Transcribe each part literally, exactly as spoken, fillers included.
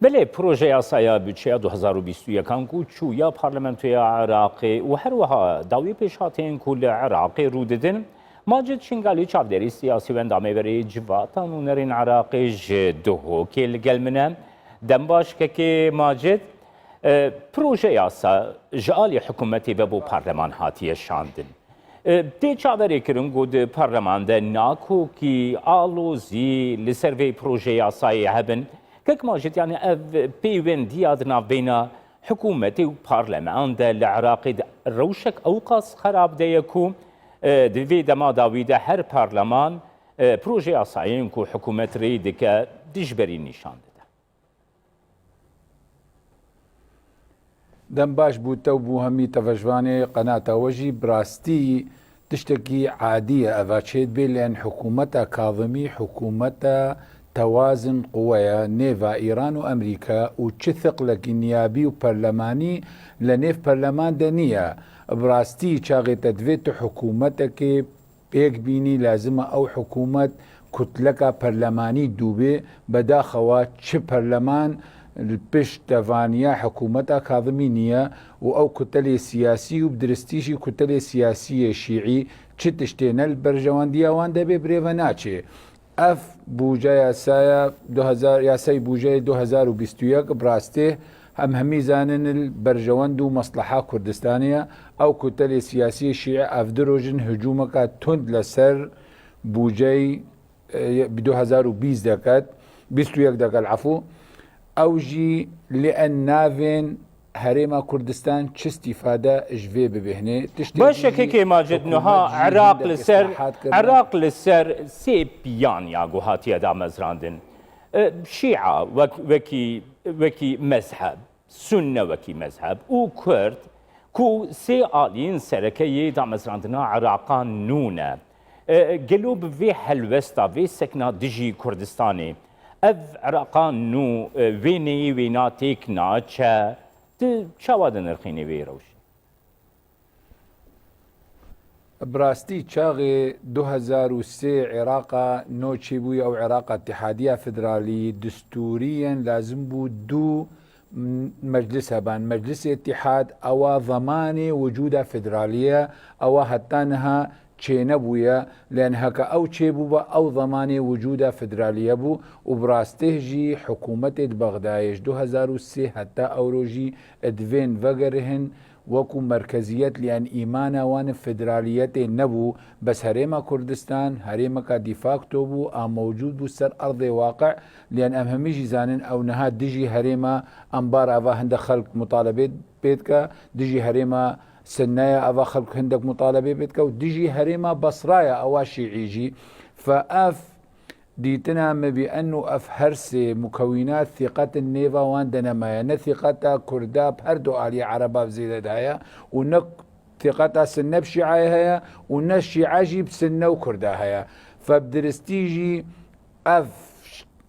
Belê, proje yasaya budçeya du hezar û bîst û yekan ku çû ya Parlamentoya Iraqê û her wiha dawî pêşhateyên ku li Iraqê rû didin, Macid Şingalî, çavdêrê siyasî û endamê berê Civata Nûnerên Iraqê ji Duhokê li gel min e. Dem baş kekê Macid. E, proje yasa ji alî hikûmetê ve bo parleman hatiye şandin. E, tê çaverê kirin ku di parleman de nakokî, alozî li ser vê proje yasayê hebin. Kek Macid, yanî ev pêwendiya di navbeyna hikûmetê û parleman de li Iraqê di rewşek ewqas xerab de ye ku, e, di vê dema dawî de her parleman, e, proje yasayên ku hikûmet rê dike dijberî nîşan dide. Dem baş bû te û bû hemî tevejvanê qenata we jî. Bi rastî tiştekî adî ye eva çêdibê, lên hikûmeta Kazimî hikûmeta tewazin quwe ye nêva Îran û Amerîka û çi thiqlekî niyabî û perlemanî li nêv perleman de niye. Bi rastî çaxê te divê tu hikûmetekê pêk bînî, lazim e ew hikûmet kutleka perlemanî dû bê. Bedaxewa çi perleman li pişt tevaniya hikûmeta Kazimî niye û ew kutelê siyasî û bi diristî jî kutelê siyasî yê şîî çi tiştê ne li berjewendiya wan de bê birêve naçê. Ev bûce yasaya du hezar, yasayê bûceyê du hezar û bîst û yek bi rastî em hemî zanin li berjewend û mesleha Kurdistanê ye. Ew kutelê siyasî şîî ev du roj in hicûmeka tund li ser bûceyê, e, du hezar û bîst deket, bîst û yek deket, efû. Ew jî li en navên Herêma Kurdistan çi îstîfade ji vê bibêhnê? Tiştê Baş e, kekê Macid, niha Iraq li ser, Iraq li ser sê piyaniya ku hatiye damezrandin. E, Şîa wek, wekî, wekî mezheb, Sunne wekî mezheb û Kurd ku sê aliyên sereke yê damezrandina Iraqa nû ne. E, gelo bi vê helwesta, vê sekna dijî Kurdistanê, ev Iraqa nû, e, wê neyê wêna têk naçe? Tu çawa dinirxînî vê rewşê? Bi rastî çaxê du hezar û sê Iraqa nû çêbûye, ew Iraqa îtîhadiya federalî distûriyen lazim bû du m-, meclis heban. Meclisê Îtîhad ewa zemanê wicûda federalî ye, ewa heta niha çênebûye, lê heke ew çêbûba, ew zemanê wicûda federalî hebû û bi rastî jî hikûmetê di Bexdayê ji du hezar û sê heta ewro jî divên vegerihin, wekû merkeziyet, lê en îmana wan federaliyetê nebû, bes Herêma Kurdistan herêmeka de facto bû, a mewcûd bû ser erdê waqi, lê en em hemî jî zanin ew niha dijî herêma Enbar ava hindek xelk mutalebê pê dike, dijî herêma Sinneya ava xelk hindek mutalebê pê dike û dijî herêma Basraya ewa şîî jî. Fe ev dîtina me bî eno ev her sê mukewînat thîqet in nêva wan de nemaye. Ne thîqeta Kurda bi her du aliyê Ereba bi zêde daye û ne thîqeta Sinne bi Şîayê heye û ne Şîa jî bi Sinne û Kurda heye. Fe bi diristî jî ev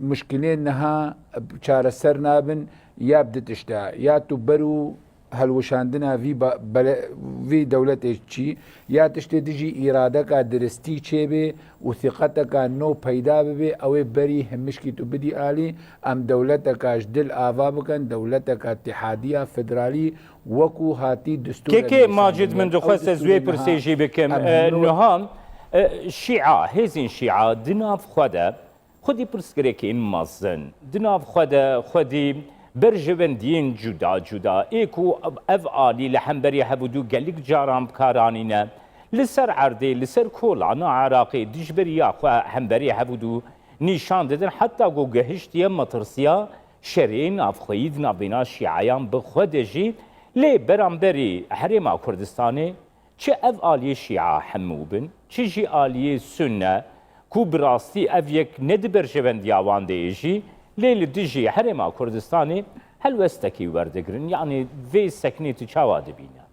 muşkilên niha çareser nabin ya bi du tişta. Ya tu ber û helweşandina vî ba-, bele-, vî dewletê çî, ya tiştê dijî îradeka diristî çêbê û thîqeteka nû peyda bibê, ew ê berî himişkî tu bidî alî, em dewleteka ji dil ava bikin, dewleteka îtîhadiya federalî wekû hatî distûrê Kekê nivîsandin. Macid, min dixwest ez wê pirsê jî bikim. Em E, hemû niha, e, Şîa, hêzên Şîa di nav xwe de Xwedî pirsgirêkên mezin di nav xwe de xwedî berjewendiyên cuda cuda ê ku ev alî li hemberî hevûdû gelek caran bi kar anîne, li ser erdê, li ser kolana Iraqê dijberiya xwe hemberî hevûdû nîşan didin, heta ku gehiştiye metirsiya şerê navxweyî di navbêna Şîayan bi xwe de jî. Lê beramberî Herêma Kurdistanê, Çi ev aliyê Şîa hemû bin, çi jî aliyê Sunne, ku bi rastî ev yek ne di berjewendiya wan de ye jî, lê li dijî Herêma Kurdistanê helwestekî werdigirin. Yanî vê seknê tu çawa dibîne?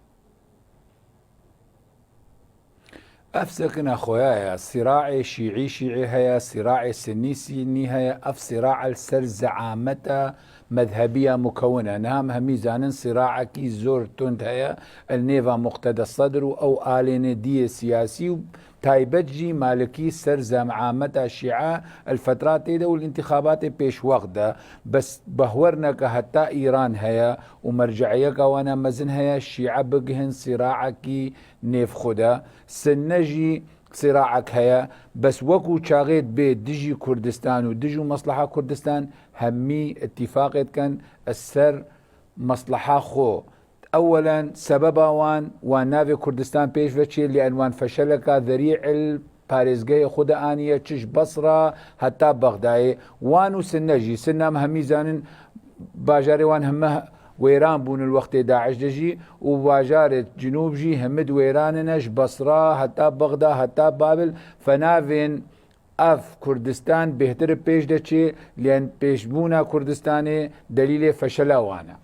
Ev sekina xweya ye. Sîraê Şîî Şîî heye, sîraê Sinnî Sinnî heye. Ev sîra li ser zeameta mezhebiya mukewin e. Niha em hemî zanin sîraekî zor tund heye li nêva Muqteda Sedr û ew alênê diyê siyasî û Taybet jî Malikî ser zemameta Şîe el fetratê de û li întîxabatê pêşwext de, bes behwer neke heta Îran heye û merceiyeka wana mezin heye, Şîe bigihin sîraekî nêvxwe de. Sinne jî sîraek heye, bes wekû çaxê dibê dijî Kurdistan û dij û mesleha Kurdistan hemî îtîfaqê dikin ser mesleha xwe. Ewelen sebeba wan, wan navê Kurdistan pêş ve çê, lê en wan feşeleka zerî il parêzgehê xwe de aniye, çi ji Basra heta Bexdayê. Wan û Sinne jî, Sinne em hemî zanin, bajarê wan heme wêran bûn li wextê Daeş de jî û bajarê Cinûb jî hemid wêran ine, ji Basra heta Bexda heta Babil. Fenavên ev Kurdistan bêhtir pêş de çê, lê pêşbûna Kurdistanê delîlê feşela wan e.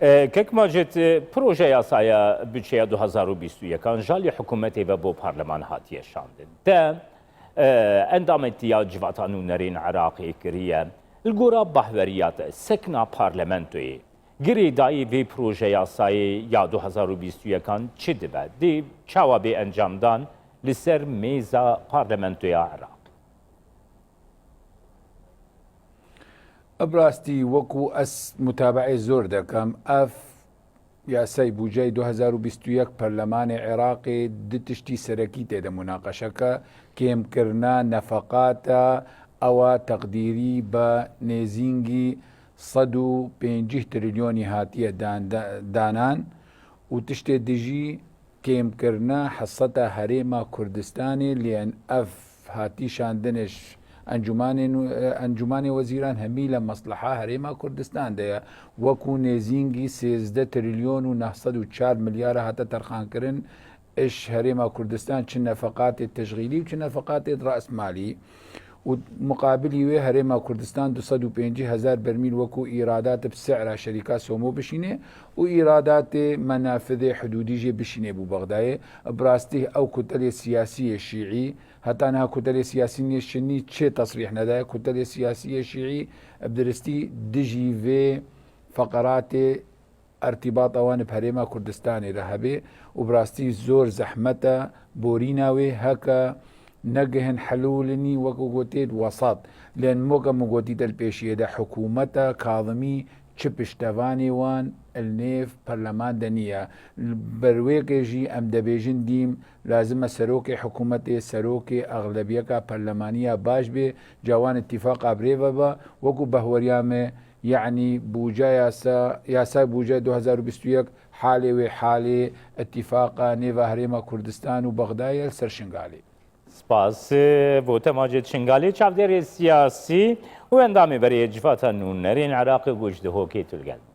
E, Kek Macid, e, proje yasaya bütçeya du hazar û bîst û yekan ji alî hikûmetê ve bo parleman hatiye şandin. Te, e, endametiya Civata Nûnerên Iraqê kiriye. Li gora bahweriya te, sekna parlamentoyê, girêdayî vê proje yasayê ya du hazar û bîst û yekan çi dibe? Dê çawa bê encamdan li ser mêza parlamentoya Iraq? Bi rastî, wekû ez mutabeeyê zor dekim, ev yasayê bûceyê du hazar û bîst û yek perlemanê Iraqê du tiştî serekî tê de munaqeşe ke, kêmkirina nefeqata ewa teqdîrî be nêzîngî sed û pêncî trilyonî hatiye dan-, da-, danan û tiştê dijî kêmkirina heseta Herêma Kurdistanê, lê ev hatî şandinê ji Encûmanê nû-, Encûmanê Wezîran hemî li mesleha Herêma Kurdistan de ye. Wekû nêzîngî sêzdeh trilyon û neh sed û çar milyara hate terxankirin, ji Herêma Kurdistan çi nefeqatê teşxîlî û çi nefeqatê rasmalî. Û muqabilî wê Herêma Kurdistan du sed û pêncî hezar bermîl wekû îradat bi sera şerîka Somo bişîne û îradatê menafidê hidûdî jê bişîne bo Bexdayê. Bi rastî ew kutelê siyasî yê şîî, heta niha kutelê siyasî yê sunî çi tesrîh nedaye, kutelê siyasî yê şîî bi diristî dijî vê feqeratê ertîbata wan bi Herêma Kurdistanê re hebe û bi rastî zor zehmet e borîna wê, heke negihin helûlinî, wekî gotê di wesat. Lê weke min gotî te li pêşiyê de, hikûmeta Kazimî çi piştevanê wan li nêv perleman de niye. Li ber wê yekê jî em dibêjin dîm lazim e serokê hikûmetê, serokê exlebiyeka perlemaniya baş bê, ca wan îtîfaqa bi rê ve be, wekî behweriya me, Yanî bûce yasa, yasay bûce du hezar û bîst û yek halê wê halê îtîfaqa nêva Herêma Kurdistan û Bexdayê li ser Şingalê. Spas, e, bo te Macid Şingalê, çavdêrê siyasî û endamê berê Civata Nûnerên Iraqê ku ji Dihokê tu li gel me.